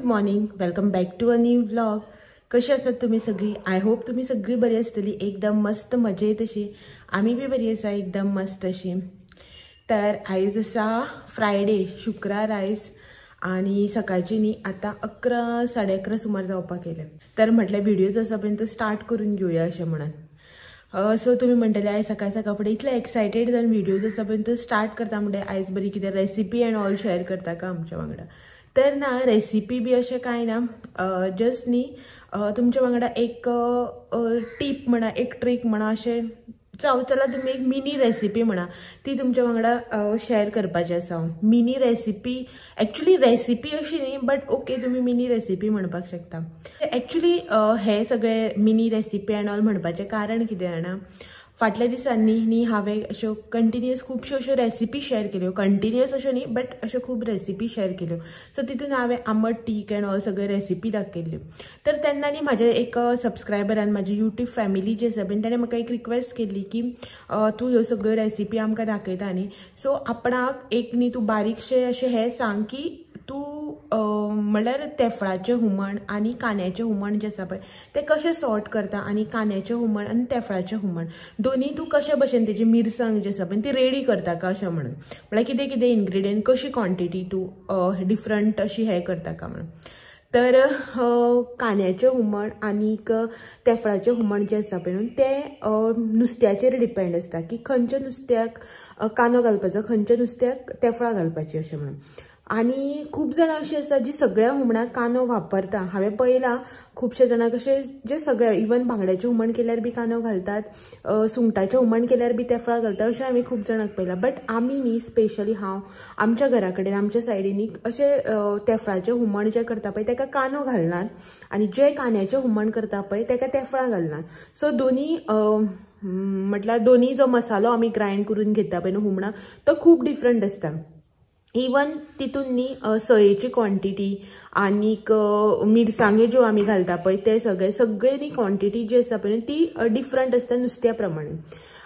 Good morning, welcome back to a new vlog. कशी आसात तुम्ही सगळी? I hope तुम्ही सगळी बरी आसतली, एकदम मस्त मजेत अशी. आम्ही बी बरी आसा, एकदम मस्त अशी. तर आयज आसा फ्रायडे, शुक्रार आयज आणि सकाळची न्ही आतां 11 साडे 11 सुमार जावपाक येयले. तर म्हटलें व्हिडिओज आसा पळय तो स्टार्ट करून घेवया अशें म्हणून. सो तुमी म्हणटले आयज सकाळ सकाळ फुडें इतले एक्सायटेड जावन व्हिडिओज आसा पळय तो स्टार्ट करता म्हणटे आयज बरी कितें रेसिपी एंड ऑल शेअर करता का आमच्या वांगडा? तर ना, रेसिपी बी अशें कांय ना, जस्ट न्ही तुमच्या वांगडा एक टीप म्हणा, एक ट्रीक म्हणा, अशें जावं चला तुमी एक मिनी रेसिपी म्हणा ती तुमच्या वांगडा शेअर करपाची आसा. मिनी रेसिपी एक्चुली रेसिपी अशी न्ही, बट ओके तुमी मिनी रेसिपी म्हणपाक शकता. एक्चुली हे सगळे मिनी रेसिपी एंड ऑल म्हणपाचें कारण कितें जाणा, फाटल्या दिसांनी न्ही हांवें अश्यो कंटिन्युअस खुबश्यो अश्यो रेसिपी शेअर केल्यो, कंटिन्युअस अश्यो न्ही बट अश्यो खूब रेसिपी शेअर केल्यो. सो तितून हांवें आंबट तीख एंड ऑल सगळ्यो रेसिपी दाखयल्ल्यो. तर तेन्ना न्ही म्हाजे एक सबस्क्रायबरान, म्हाजी यूट्यूब फॅमिली जी आसा पळय ताणें म्हाका एक रिक्वेस्ट केल्ली की तूं ह्यो सगळ्यो रेसिपी आमकां दाखयता न्ही, सो आपणाक एक न्ही तूं बारीकशें अशें हें सांग की तूं म्हणल्यार तेफळाचें हुमण आनी कांद्याचें हुमण जें आसा पळय तें कशें सॉर्ट करता, आनी कांद्याचें हुमण आनी तेफळाचें हुमण दोनी तूं कशे भशेन तेजी मिरसांग जी आसा पळय ती रेडी करता का अशें म्हणून, म्हणल्यार कितें कितें इन्ग्रिडियंट कशी क्वॉन्टिटी तूं डिफरंट अशी हें करता का म्हणून. तर कांद्याचें हुमण आनीक तेफळाचें हुमण जें आसा पळय न्हू तें नुस्त्याचेर डिपेंड आसता की खंयच्या नुस्त्याक कांदो घालपाचो, खंयच्या नुस्त्याक तेफळां घालपाची अशें म्हणून. आनी खूब जाणां अशीं आसा जी सगळ्या हुमणाक कांदो वापरता. हांवें पळयलां खुबशे जाणां कशे जे सगळे इवन बांगड्याचें हुमण केल्यार बी कांदो घालतात, सुंगटाचें हुमण केल्यार बी तेफळां घालतात, अशें हांवें खूब जाणांक पळयलां. बट आमी न्ही स्पेशली हांव आमच्या घरा कडेन आमच्या सायडीन अशें तेफळाचें हुमण जें करता पळय तेका कांदो घालनात आनी जे कांद्याचें हुमण करता पळय तेका तेफळां घालनात. सो दोनी म्हटल्यार दोनी जो मसालो आमी ग्रायंड करून घेता पळय न्हू हुमणाक तो खूब डिफरंट आसता. इवन तितून न्ही सयेची क्वॉन्टिटी आनीक मिरसांग्यो ज्यो आमी घालता पळय ते सगळे सगळे न्ही क्वॉन्टिटी जी आसा पळय ती डिफरंट आसता नुस्त्या प्रमाणे.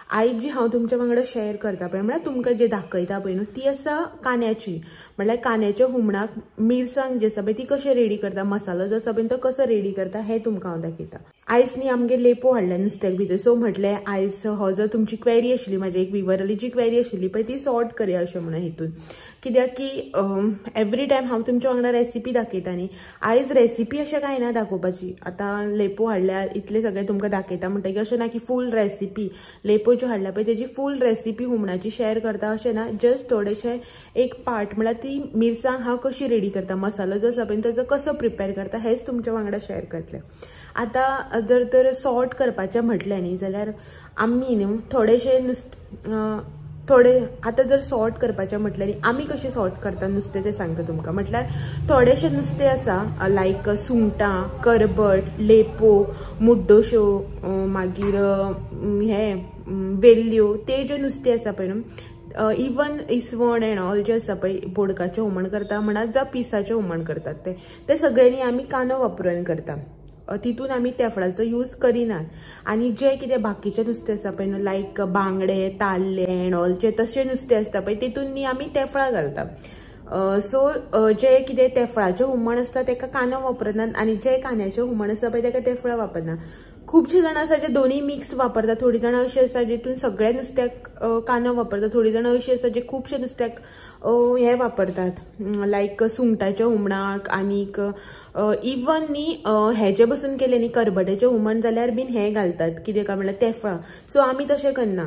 आयज जी हांव तुमच्या वांगडा शेअर करता पळय म्हळ्यार तुमकां जे दाखयता पळय न्हू ती आसा कांद्याची. म्हळ्यार कांद्याच्या हुमणाक मिरसांग जी आसा पळय ती कशें रेडी करता, मसालो जो आसा पळय तो कसो रेडी करता हें तुमकां हांव दाखयता. आयज न्ही आमगेर लेपो हाडल्या नुस्त्याक भितर, सो म्हटलें आयज हो जो तुमची क्वेरी आशिल्ली, म्हाजी एक विवरली जी क्वेरी आशिल्ली पळय ती सॉर्ट करया अशें म्हणून हितून, कित्याक की एवरी टायम हांव तुमच्या वांगडा रेसिपी दाखयता न्ही, आयज रेसिपी अशें कांय ना दाखोवपाची. आतां लेपो हाडल्यार इतलें सगळें तुमकां दाखयता म्हणटकीर अशें ना की फूल रेसिपी लेपो ज्यो हाडल्या पळय तेजी फूल रेसिपी हुमणाची शेअर करता अशें ना, जस्ट थोडेशें एक पार्ट म्हळ्यार ती मिरसांग हांव कशी रेडी करता, मसालो जो आसा पळय तेजो कसो प्रिपेर करता हेंच तुमच्या वांगडा शेअर करतलें. आतां जर तर सॉर्ट करपाचें म्हटलें न्ही जाल्यार आमी न्हू थोडेशे थोडे आतां जर सॉर्ट करपाचें म्हटलें न्ही आमी कशें सॉर्ट करता नुस्तें तें सांगता तुमकां. म्हटल्यार थोडेशें नुस्तें आसा लायक सुंगटां, करबट, लेपो, मुड्डोश्यो, मागीर हें वेल्ल्यो, ते जे नुस्तें आसा पळय न्हू इवन इसवण एंड ऑल जे आसा पळय बोडकाचें हुमण करता म्हणा जावं पिसाचें हुमण करतात ते ते सगळ्यांनी आमी कांदो वापरून करता, तितून आमी तेफळाचो यूज करिनात. आनी जे कितें बाकीचें नुस्तें आसा पळय न्हू लायक बांगडे, ताल्ले एंड ऑल जे तशें नुस्तें आसता पळय तितून न्ही आमी तेफळां घालता. सो जे कितें तेफळाचें हुमण आसता तेका कांदो वापरनात आनी जे कांद्याचें हुमण आसता पळय तेका तेफळां वापरनात. खुबशे जाणां आसा जे दोनी मिक्स वापरतात, थोडीं जाणां अशीं आसा जितून सगळ्या नुस्त्याक कांदो वापरतात, थोडीं जाणां अशीं आसा जे खुबशे नुस्त्याक हें वापरतात लायक सुंगटाच्या हुमणाक आनीक इवन न्ही हेजे बसून केलें न्ही करबटाचें हुमण जाल्यार बीन हें घालतात कितें काय म्हणल्यार तेफळां. सो आमी तशें करना,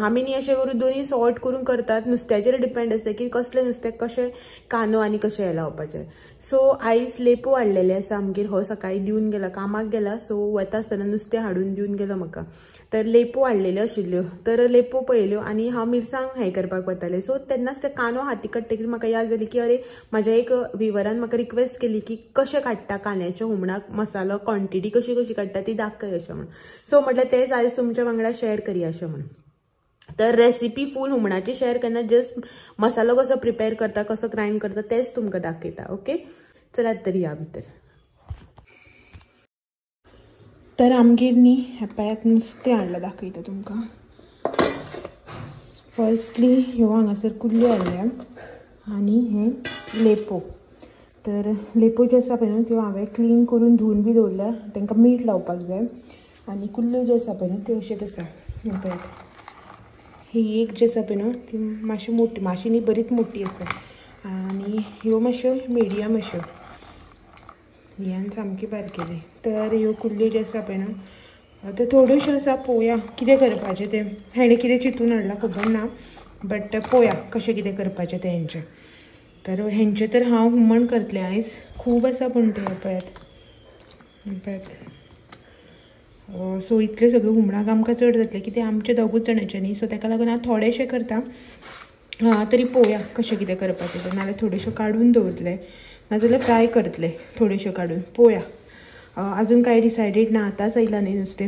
आमी न्ही अशें करून दोनी सॉर्ट करून करतात, नुस्त्याचेर डिपेंड आसता की कसलें नुस्त्याक कशें कांदो आनी कशें हें लावपाचें. सो आयज लेपो हाडलेले आसा आमगेर, हो सकाळीं दिवन गेला, कामाक गेला, सो वता आसतना नुस्तें हाडून दिवन गेलो म्हाका. तर लेपो हाडलेल्यो आशिल्ल्यो, तर लेपो पळयल्यो आनी हांव मिरसांग हें करपाक वतालें, सो तेन्नाच ते कांदो हाती काडटकीर म्हाका याद जाली की अरे म्हाज्या एक विवरान म्हाका रिक्वेस्ट केली की कशें काडटा कांद्याच्या हुमणाक मसालो, क्वॉन्टिटी कशी कशी काडटा ती दाखय अशें म्हणून. सो म्हटलें तेंच आयज तुमच्या वांगडा शेअर करया अशें म्हणून. तर रेसिपी फूल हुमणाची शेअर करना, जस्ट मसालो कसो प्रिपेर करता, कसो ग्रायंड करता तेंच तुमकां दाखयता. ओके चलात तर या भितर. तर आमगेर न्ही हें पळयात नुस्तें हाडलां दाखयता तुमकां. फर्स्टली ह्यो हांगासर कुल्ल्यो हाडल्या आनी हें लेपो. तर लेपो ज्यो आसा पळय न्हू त्यो हांवें क्लीन करून धुवन बी दवरल्या, तांकां मीठ लावपाक जाय. आनी कुल्ल्यो ज्यो आसा पळय न्हू त्यो अश्योच आसा. पळयात ही एक जी आसा पळय न्हू ती मातशी मोटी, मातशी न्ही बरीच मोटी आसा. आनी ह्यो मातश्यो मिडियम अश्यो, ह्यान सामकी बारकेली. तर ह्यो कुल्ल्यो ज्यो आसा पळय न्हू आतां थोड्योश्यो आसा, पळोवया कितें करपाचें तें. हेणें कितें चिंतून हाडलां खबर ना, बट पळोवया कशें कितें करपाचें तें हेंचें. तर हेंचें तर हांव हुमण करतलें आयज, खूब आसा पूण तें पळयात पळयात. सो इतलें सगळें हुमणाक आमकां चड जातलें कितें आमचें दोगूच जाणांचें न्ही, सो ताका लागून हांव थोडेशें करता. तरी पळोवया कशें कितें करपाचें तें, नाजाल्यार थोड्योश्यो काडून दवरतलें, नाजाल्यार फ्राय करतलें थोड्योश्यो काडून, पळोवया. अजून कांय डिसायडेड ना, आतांच आयलां न्ही नुस्तें.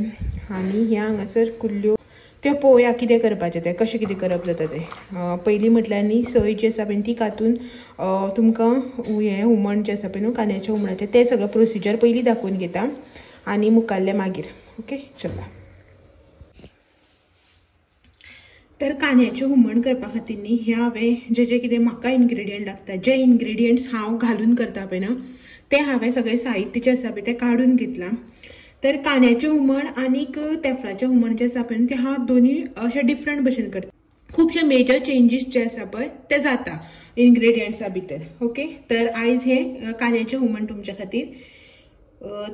आनी ह्या हांगासर कुल्ल्यो त्यो पळोवया कितें करपाचें तें, कशें कितें करप जाता तें. पयलीं म्हटल्यार न्ही सय जी आसा पळय ती कातून तुमकां हें हुमण जें आसा पळय न्हू कांद्याचें हुमणाचें तें सगळें प्रोसिजर पयलीं दाखोवन घेता आनी मुखाल्लें मागीर. ओके चला. तर कांद्याचें हुमण करपा खातीर न्ही हें हांवें जे जे कितें म्हाका इन्ग्रिडियंट लागता, जे इन्ग्रिडियंट्स हांव घालून करता पळय न्हू तें हांवें सगळें साहित्य जें आसा पळय तें काडून घेतलां. तर कांद्याचें हुमण आनीक तेफळाचें हुमण जें आसा पळय न्हू तें हांव दोनूय अशें डिफरंट भशेन करता. खुबशे मेजर चेंजीस जे आसा पळय ते जाता इन्ग्रिडियंट्सा भितर. ओके, तर आयज हें कांद्याचें हुमण तुमच्या खातीर.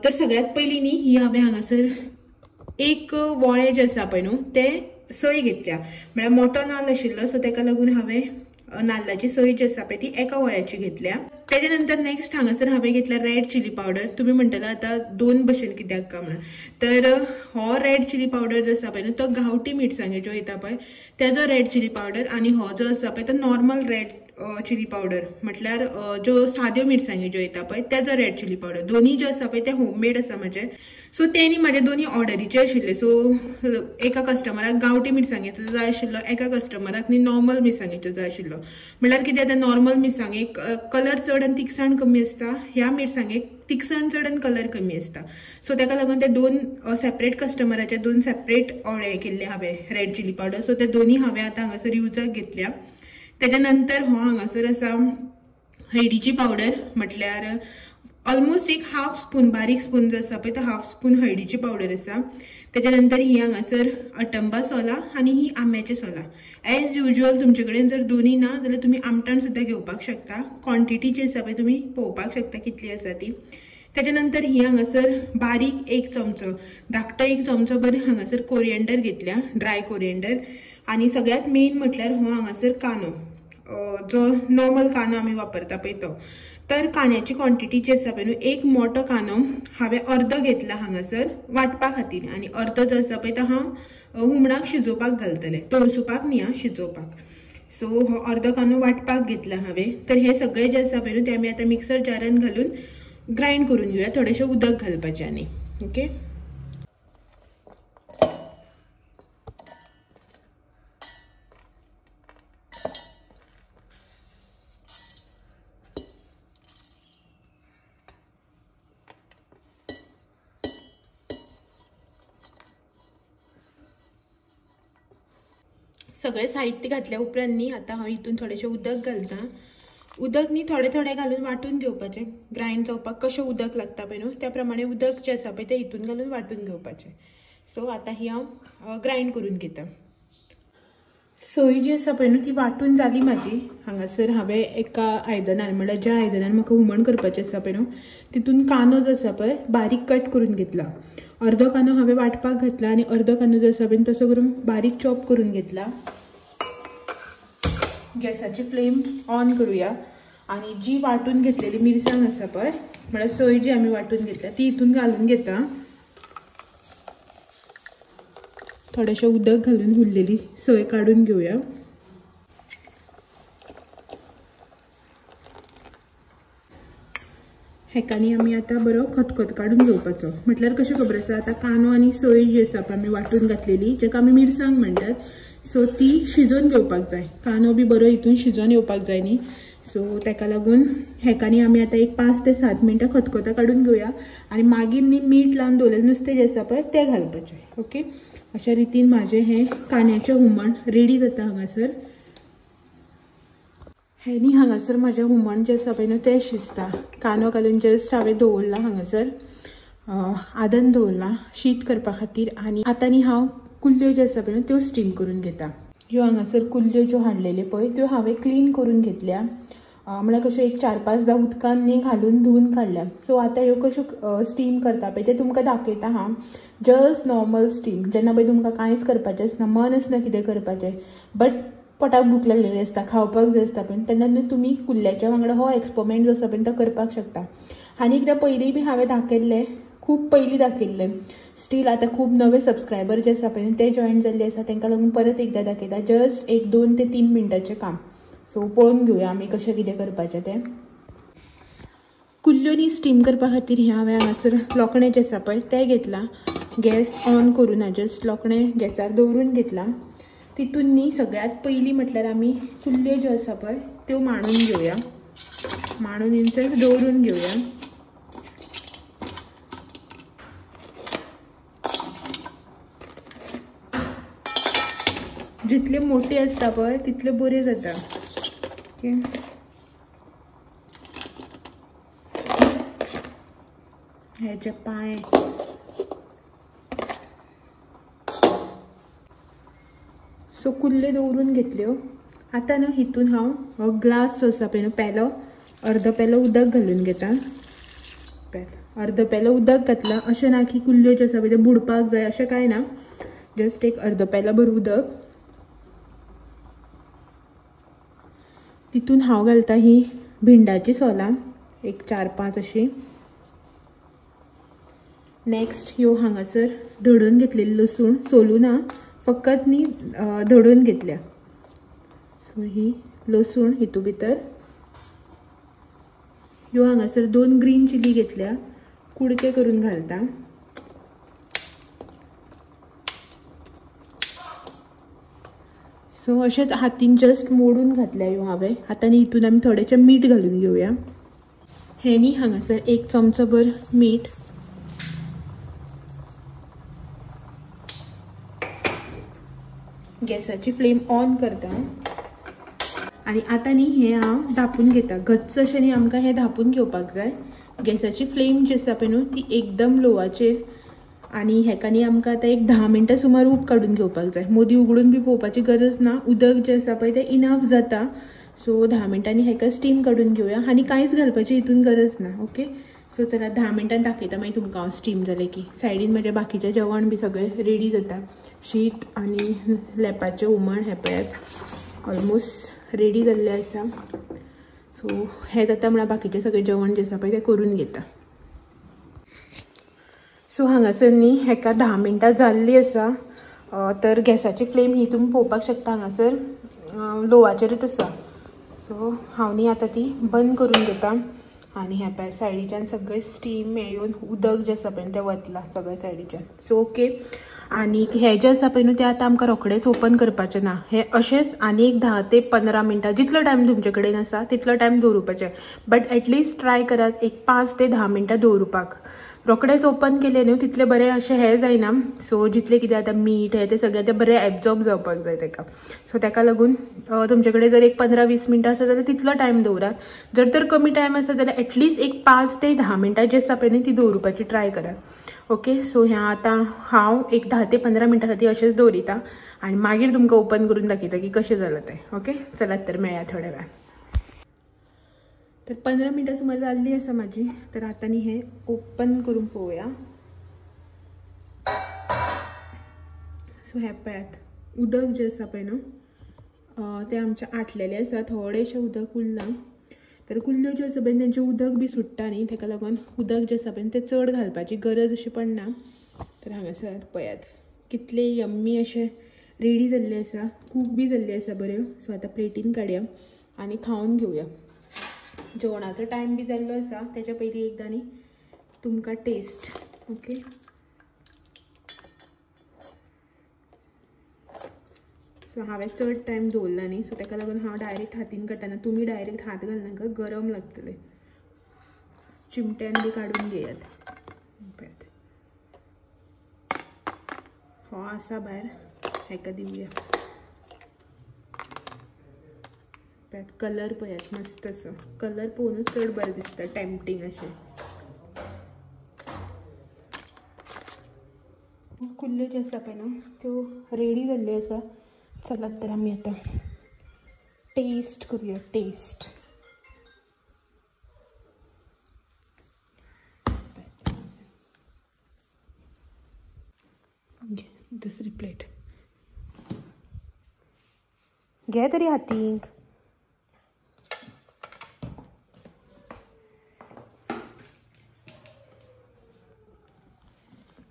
तर सगळ्यांत पयलीं न्ही ही हांवें हांगासर एक वोळें जें आसा पळय न्हू तें सय घेतल्या, म्हळ्यार मोटो नाल्ल आशिल्लो सो ताका लागून हांवें नाल्लाची सय जी आसा पळय ती एका वळ्याची घेतल्या. तेच्या नंतर नेक्स्ट हांगासर हांवें घेतला रेड चिली पावडर. तुमी म्हणटले आतां दोन भशेन कित्याक काय म्हणून, तर हो रेड चिली पावडर जो आसा पळय न्हू तो गांवठी मिरसांगेच्यो येता पळय तेजो रेड चिली पावडर, आनी हो जो आसा पळय तो नॉर्मल रेड चिली पावडर म्हटल्यार ज्यो साद्यो मिरसांग्यो ज्यो येता पळय तेजो रेड चिली पावडर. दोन्ही ज्यो आसा पळय ते होममेड आसा म्हजे. सो ते न्ही म्हाजे दोन्ही ऑर्डरीचे आशिल्ले. सो एका कस्टमराक गांवठी मिरसांगेचो जाय आशिल्लो, एका कस्टमराक न्ही नॉर्मल मिरसांगेचो जाय आशिल्लो. म्हळ्यार कितें आतां नॉर्मल मिरसांगेक कलर चड आनी तिखसाण कमी आसता, ह्या मिरसांगेक तिखसाण चड आनी कलर कमी आसता. सो ताका लागून ते दोन सेपरेट कस्टमराचे दोन सेपरेट ऑर्डर केल्ले हांवें रेड चिली पावडर. सो ते दोन्ही हांवें आतां हांगासर युजाक घेतल्या. तेच्या नंतर हो हांगासर आसा हळदीची पावडर, म्हटल्यार ऑलमोस्ट एक हाफ स्पून, बारीक स्पून जो आसा पळय तो हाफ स्पून हळदीची पावडर आसा. तेच्या नंतर ही हांगासर अटंबा सोलां आनी ही आंब्याची सोलां. एज युजल तुमचे कडेन जर दोन्ही ना जाल्यार तुमी आमटाण सुद्दां घेवपाक शकता. क्वॉन्टिटी जी आसा पळय तुमी पळोवपाक शकता कितली आसा ती. तेच्या नंतर ही हांगासर बारीक एक चमचो, धाकटो एक चमचो बरें हांगासर कोरियंडर घेतल्या, ड्राय कोरियंडर. आनी सगळ्यांत मेन म्हटल्यार हो हांगासर कांदो, जो नॉर्मल कांदो आमी वापरता पळय तो. तर कांद्याची क्वॉन्टिटी जी आसा पळय न्हू एक मोटो कांदो हांवें अर्दो घेतला हांगासर वांटपा खातीर, आनी अर्दो जो आसा पळय तो हांव हुमणाक शिजोवपाक घालतलें, तळसुपाक न्ही आं, शिजोवपाक. सो हो अर्दो कांदो वांटपाक घेतला हांवें. तर हे सगळे जे आसा पळय न्हू ते आमी आतां मिक्सर जारान घालून ग्रायंड करून घेवया, थोडेशें उदक घालपाचें. आनी ओके, सगळें साहित्य घातल्या उपरांत न्ही आतां हांव हितून थोडेशें उदक घालता. उदक न्ही थोडें थोडें घालून वांटून घेवपाचें, ग्रायंड जावपाक कशें उदक लागता पळय न्हू त्या प्रमाणे उदक जें आसा पळय तें हितून घालून वांटून घेवपाचें. सो आतां ही हांव ग्रायंड करून घेता. सोय जी आसा पळय न्हू ती वांटून जाली म्हाजी. हांगासर हांवें एका आयदनान, म्हणल्यार ज्या आयदनान म्हाका हुमण करपाचें आसा पळय न्हू तितून कांदो जो आसा पळय बारीक कट करून घेतला. अर्दो कांदो हांवें वांटपाक घातला आनी अर्दो कांदो जो आसा पळय तसो करून बारीक चॉप करून घेतला. गॅसाची फ्लेम ऑन करूया आनी जी वांटून घेतलेली मिरसांग आसा पळय, म्हळ्यार सोय जी आमी वांटून घेतल्या ती हितून घालून घेता. थोडेशें उदक घालून उरलेली सोय काडून घेवया. हेकांनी आमी आतां बरो खतखत काडून घेवपाचो. म्हटल्यार कशें खबर आसा, आतां कांदो आनी सोय जी आसा पळय आमी वांटून घातलेली, जेका आमी मिरसांग म्हणटात, सो ती शिजोवन घेवपाक जाय. कांदो बी बरो हितून शिजोवन येवपाक जाय न्ही, सो ताका लागून हेकांनी आमी आतां एक 5 ते 7 मिनटां खतखतो काडून घेवया आनी मागीर न्ही मीठ लावन दवरलें नुस्तें जें आसा पळय तें घालपाचें. ओके, अशा रितीन म्हाजें हें कांद्याचें हुमण रेडी जाता हांगासर. हे न्ही हांगासर म्हजें हुमण जें आसा पळय न्हू तें शिजता. कांदो घालून जस्ट हांवें दवरलां हांगासर, आदन दवरलां शीत करपा खातीर. आनी आतां न्ही हांव कुल्ल्यो ज्यो आसा पळय न्हू त्यो स्टीम करून घेता. ह्यो हांगासर कुल्ल्यो ज्यो हाडलेल्यो पळय त्यो हांवें क्लीन करून घेतल्या, म्हळ्यार कश्यो एक 4-5 उदकान न्ही घालून धुवन काडल्या. सो आतां ह्यो कश्यो स्टीम करता पळय तें तुमकां दाखयता हांव. जस्ट नॉर्मल स्टीम, जेन्ना पळय तुमकां कांयच करपाचें आसना, मन आसना कितें करपाचें, बट पोटाक भूक लागलेली आसता, खावपाक जाय आसता पळय, तेन्ना न्हू तुमी कुल्ल्याच्या वांगडा हो एक्सपेरिमेंट जो आसा पळय तो करपाक शकता. आनी एकदां पयलीं बी हांवें दाखयल्लें, खूब पयलीं दाखयल्लें, स्टील आतां खूब नवे सबस्क्रायबर जे आसा पळय ते जॉयन जाल्ले आसा, तांकां लागून परत एकदां दाखयता. जस्ट एक 2 ते 3 मिनटाचें काम. सो पळोवन घेवया आमी कशें कितें करपाचें तें. कुल्ल्यो न्ही स्टीम करपा खातीर हें हांवें हांगासर लोकणें जें आसा पळय तें घेतलां. गॅस ऑन करूं ना, जस्ट लोकणें गॅसार दवरून घेतलां. तितून न्ही सगळ्यांत पयलीं म्हटल्यार आमी कुल्ल्यो ज्यो आसा पळय त्यो मांडून घेवया, मांडून इनसेल्फ दवरून घेवया. जितले मोठे आसता पळय तितले बरे जाता. ओके, हेजे पांय सो कुल्ल्यो दवरून घेतल्यो. आतां न्हू हितून हांव हो ग्लास जो आसा पळय न्हू पेलो, अर्दो पेलो उदक घालून घेता. अर्दो पेलो उदक घातलां, अशें ना की कुल्ल्यो ज्यो आसा पळय त्यो बुडपाक जाय अशें कांय ना, जस्ट एक अर्दो पेलो भर उदक. तितून हांव घालता ही भिंडाची सोलां एक 4-5 अशी. नेक्स्ट ह्यो हांगासर धडून घेतलेली लसूण, सोलूं ना, फकत न्ही धडून घेतल्या. सो ही लसूण हितू भितर. ह्यो हांगासर 2 ग्रीन चिली घेतल्या, कुडके करून घालता. सो अशेंच हातीन जस्ट मोडून घातल्या ह्यो हांवें. आतां न्ही हितून आमी थोडेशें मीठ घालून घेवया. हें न्ही हांगासर 1 चमचोभर मीठ, गॅसाची फ्लेम ऑन करता. आनी आतां न्ही हें हांव धांपून घेता. गच्च अशें न्ही आमकां हें धांपून घेवपाक जाय. गॅसाची फ्लेम जी आसा पळय न्हू ती एकदम लोवाचेर. आनी हेका न्ही आमकां आतां एक 10 मिनटां सुमार ऊब काडून घेवपाक जाय. मोदी उगडून बी पळोवपाची गरज ना, उदक जें आसा पळय तें इनफ जाता. सो 10 मिनटांनी हेका स्टीम काडून घेवया आनी कांयच घालपाची हितून गरज ना. ओके, सो चला 10 मिनटां दाखयता मागीर तुमकां हांव स्टीम जालें की. सायडीन म्हजें बाकीचें जेवण बी सगळें रेडी जाता. शीत आनी लेपाचें हुमण हें पळयात ऑलमोस्ट रेडी जाल्लें आसा. सो हें जाता म्हळ्यार बाकीचें सगळें जेवण जें आसा पळय तें करून घेता. सो हांगासर न्ही हेका 10 मिनटां जाल्लीं आसा. तर गॅसाची फ्लेम ही तुमी पळोवपाक शकता हांगासर लोवाचेरूच आसा. सो हांव न्ही आतां ती बंद करून घेता. आनी ह्या पळय सायडीच्यान सगळें स्टीम येवन उदक जें आसा पळय तें वतलां सगळें सायडीच्यान. सो ओके, आनी हें जें आसा पळय न्हू तें आतां आमकां रोखडेंच ओपन करपाचें ना, हें अशेंच आनी एक 10 ते 15 मिनटां जितलो टायम तुमचे कडेन आसा तितलो टायम दवरुपाचें, बट एटलिस्ट ट्राय करात एक 5 ते 10 मिनटां दवरुपाक. रोखडेंच ओपन केलें न्हू तितलें बरें अशें हें जायना. सो जितलें कितें आतां मीठ हें तें सगळें तें बरें एब्जॉर्ब जावपाक जाय तेका. सो तेका लागून तुमचे कडेन जर एक 15-20 मिनटां आसा जाल्यार तितलो टायम दवरात. जर तर कमी टायम आसा जाल्यार एटलिस्ट एक 5 ते 10 मिनटां जी आसा पळय न्ही ती दवरुपाची ट्राय करात. ओके, सो ह्या आतां हांव एक 10 ते 15 मिनटां खातीर अशेंच दवरिता आनी मागीर तुमकां ओपन करून दाखयता की कशें जालां तें. ओके, चलात तर मेळया थोड्या वेळान. तर 15 मिनटां सुमार जाल्ली आसा म्हाजी. तर आतां न्ही हें ओपन करून पळोवया. सो हें पळयात उदक जें आसा पळय न्हू तें आमचें आटलेलें आसा, थोडेशें उदक उरलां. तर कुल्ल्यो ज्यो आसा पळय तेंचें उदक बी सुट्टा न्ही, तेका लागून उदक जें आसा पळय तें चड घालपाची गरज अशी पडना. तर हांगासर पळयात कितलें यम्मी अशें रेडी जाल्लें आसा, कूक बी जाल्लें आसा बऱ्यो. सो आतां प्लेटीन काडया आनी खावन घेवया. जेवणाचो टायम बी जाल्लो आसा, तेच्या पयलीं एकदां न्ही तुमकां टेस्ट. ओके, सो हांवें चड टायम दवरला न्ही, सो तेका लागून हांव डायरेक्ट हातीन काडटना, तुमी डायरेक्ट हात घालनाका, गरम लागतले. चिमट्यान बी काडून घेयात. हो आसा भायर, हेका दिवया. कलर पळयात मस्त असो कलर पळोवनूच चड बरें दिसता, टेम्पटींग अशें. कुल्ल्यो ज्यो आसा पळय न्हू त्यो रेडी जाल्ल्यो आसा. चलात तर आमी आतां टेस्ट करूया. टेस्ट दुसरी प्लेट घे तरी हातीक.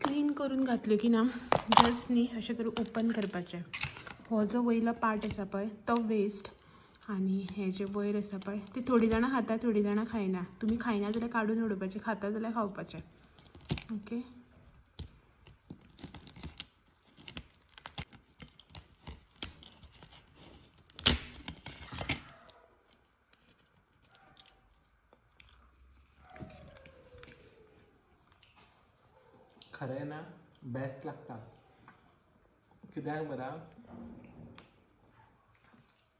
क्लीन करून घातल्यो की ना जस्ट न्ही अशें करून ओपन करपाचें. हो जो वयलो पार्ट आसा पळय तो वेस्ट, आनी हे जे वयर आसा पळय ती थोडी जाणां खाता थोडी जाणां खायना. तुमी खायना जाल्यार काडून उडोवपाचें, खाता जाल्यार खावपाचें. ओके खरें ना बेस्ट लागता कित्याक बरा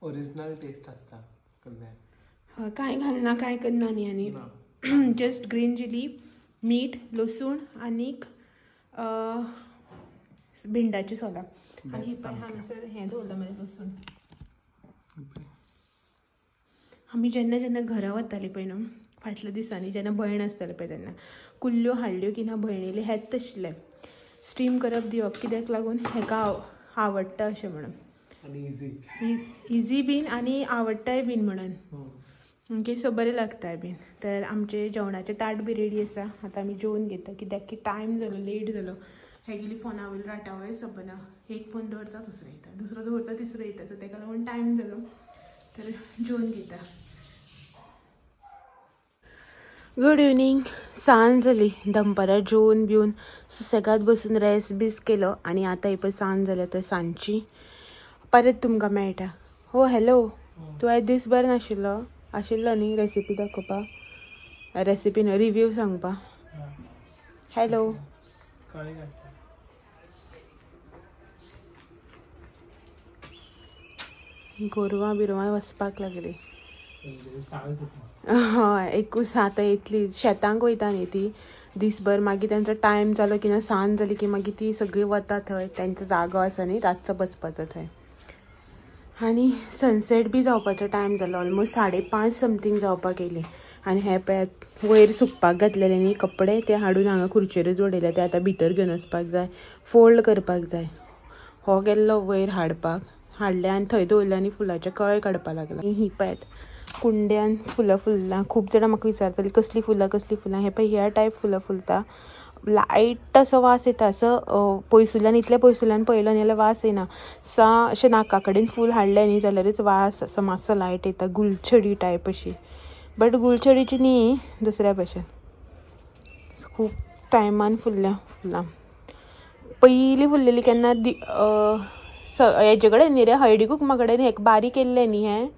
ओरिजिनल टेस्ट आसता कुल्ल्यांक. कांय घालना कांय करना न्ही, आनी जस्ट ग्रीन चिली, मीठ, लसूण आनीक भिंडाची सोलां. आनी पळय हांगासर हें दवरलां मरे लसूण. आमी जेन्ना जेन्ना घरा वतालीं पळय न्हू फाटल्या दिसांनी जेन्ना भयण आसतालें पळय तेन्ना कुल्ल्यो हाडल्यो की ना भयणीले हेच आशिल्लें स्टीम करप दिवप, कित्याक लागून हेका आवडटा अशें म्हणून, इजी बीन आनी आवडटाय बीन म्हणून. ओके सो बरें लागताय बीन. तर आमचें जेवणाचें ताट बी रेडी आसा. आतां आमी जेवन घेता कित्याक की टायम जालो, लेट जालो. हेगेली फोना वयलो राटावळ सोंपना, एक फोन दवरता दुसरो येता, दुसरो दवरता तिसरो येता, सो तेका लागून टायम जालो. तर जेवन घेता. Good evening. सांज जाली, दनपारां जेवन बिवन सुसेगाद बसून रेस्ट बीस केलो आनी आतां पळय सांज जाल्या. तर सांजची परत तुमकां मेळटा. हो हॅलो, तूं आयज दीसभर नाशिल्लो आशिल्लो न्ही रेसिपी दाखोवपा, रेसिपी न्हू रिव्यू सांगपा. हॅलो गोरवां बिरवां वचपाक लागली. हय एकूच आतां येतली शेतांक वयता न्ही ती दीसभर, मागीर तेंचो टायम जालो की ना सांज जाली की मागीर ती सगळी वता थंय, तेंचो जागो आसा न्ही रातचो बसपाचो थंय. आनी सनसेट बी जावपाचो टायम जालो, ऑलमोस्ट 5:30 समथींग जावपाक येयली. आनी हे पळयात वयर सुकपाक घातलेले न्ही कपडे ते हाडून हांगा खुर्चेरूच उडयले, ते आतां भितर घेवन वचपाक जाय, फोल्ड करपाक जाय. हो गेल्लो वयर हाडपाक, हाडले आनी थंय दवरले आनी फुलाचे कळे काडपाक लागला. ही पळयात कुंड्यान फुलां फुल्लां. खूब जाणां म्हाका विचारतालीं कसलीं फुलां कसलीं फुलां. हे पळय ह्या टायप फुलां फुलता, लायट असो वास येता, असो पयसुल्ल्यान इतल्या पयसुल्ल्यान पळयलो न्ही जाल्यार वास येना. सा अशें नाका कडेन फूल हाडलें न्ही जाल्यारच वास असो मातसो लायट येता, गुलछडी टायप अशी, बट गुलछडीची न्ही दुसऱ्या भशेन. खूब टायमान फुल्ल्या फुलां. पयलीं फुल्लेली केन्ना हेजे कडेन न्ही रे हळदी कुकमा कडेन हेका बारीक केल्लें न्ही, हें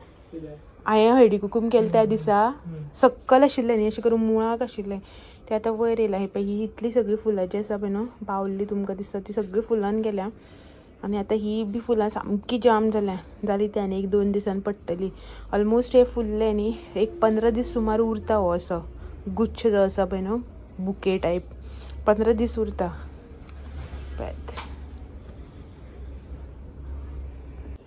हांवें हळदी कुकूम केलें त्या दिसा सक्कल आशिल्लें न्ही, अशें करून मुळाक आशिल्लें तें आतां वयर येयलां. हें पळय ही इतली सगळीं फुलां जी आसा पळय न्हू बावली तुमकां दिसता ती सगळीं फुलान गेल्या. आनी आतां ही बी फुलां सामकी जाम जाल्या, जाली ती आनी 1-2 दिसान पडटली. ऑलमोस्ट हे फुल्ले न्ही एक 15 दीस सुमार उरता हो असो गुच्छ जो आसा पळय न्हू बुके टायप, 15 दीस उरता. पळयात.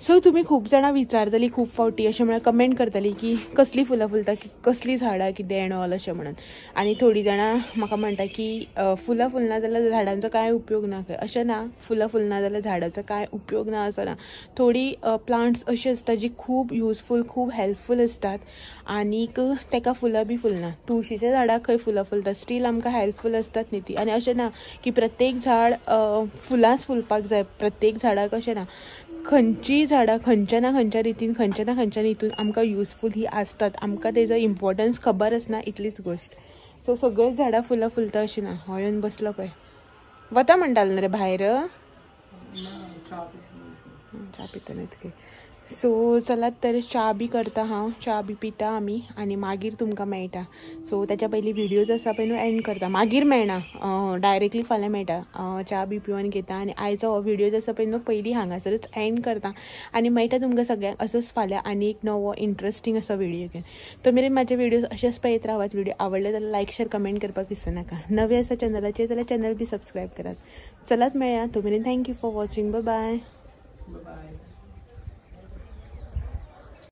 सो तुमी खूब जाणां विचारतली खूब फावटी अशें म्हळ्यार कमेंट करतली की कसली फुलां फुलता, की कसली झाडां कितें एंड ऑल अशें म्हणून. आनी थोडीं जाणां म्हाका म्हणटा की फुलां फुलना जाल्यार झाडांचो कांय उपयोग ना खंय. अशें ना, फुलां फुलना जाल्यार झाडाचो कांय उपयोग ना असो ना. थोडीं प्लांट्स अशी आसता जी खूब युजफूल खूब हेल्पफूल आसतात आनीक तेका फुलां बी फुलना. तुळशीच्या झाडाक खंय फुलां फुलता, स्टील आमकां हेल्पफूल आसतात न्ही ती. आनी अशें ना की प्रत्येक झाड फुलांच फुलपाक जाय, प्रत्येक झाडाक अशें ना. खंयचीय झाडां खंयच्या ना खंयच्या रितीन खंयच्या ना खंयच्या हितून आमकां युजफूल ही आसतात, आमकां तेजो इम्पॉर्टन्स खबर आसना इतलीच गोश्ट. सो सगळींच झाडां फुलां फुलता अशें ना. हो येवन बसलो पळय, वता म्हणटालो न्हू रे भायर च्या पितना. सो चलात तर च्या बी करता हांव, च्या बी पिता आमी आनी मागीर तुमकां मेळटा. सो ताच्या पयलीं व्हिडियोज आसा पळय न्हू एंड करता, मागीर मेळना, डायरेक्टली फाल्यां मेळटा. च्या बी पिवन घेता आनी आयचो हो व्हिडियोज आसा पळय न्हू पयलीं हांगासरच एंड करता आनी मेळटा तुमकां सगळ्यांक असोच फाल्यां आनी एक नवो इंट्रस्टींग असो व्हिडियो घेवन. तो मेरेन म्हाजे व्हिडियोज अशेंच पळयत रावात. व्हिडियो आवडले जाल्यार लायक शेर कमेंट करपाक विसरू नाका. नवे आसा चॅनलाचेर जाल्यार चॅनल बी सबस्क्रायब करात. चलात मेळया, तो मेरेन thank you for watching. Bye bye. Bye.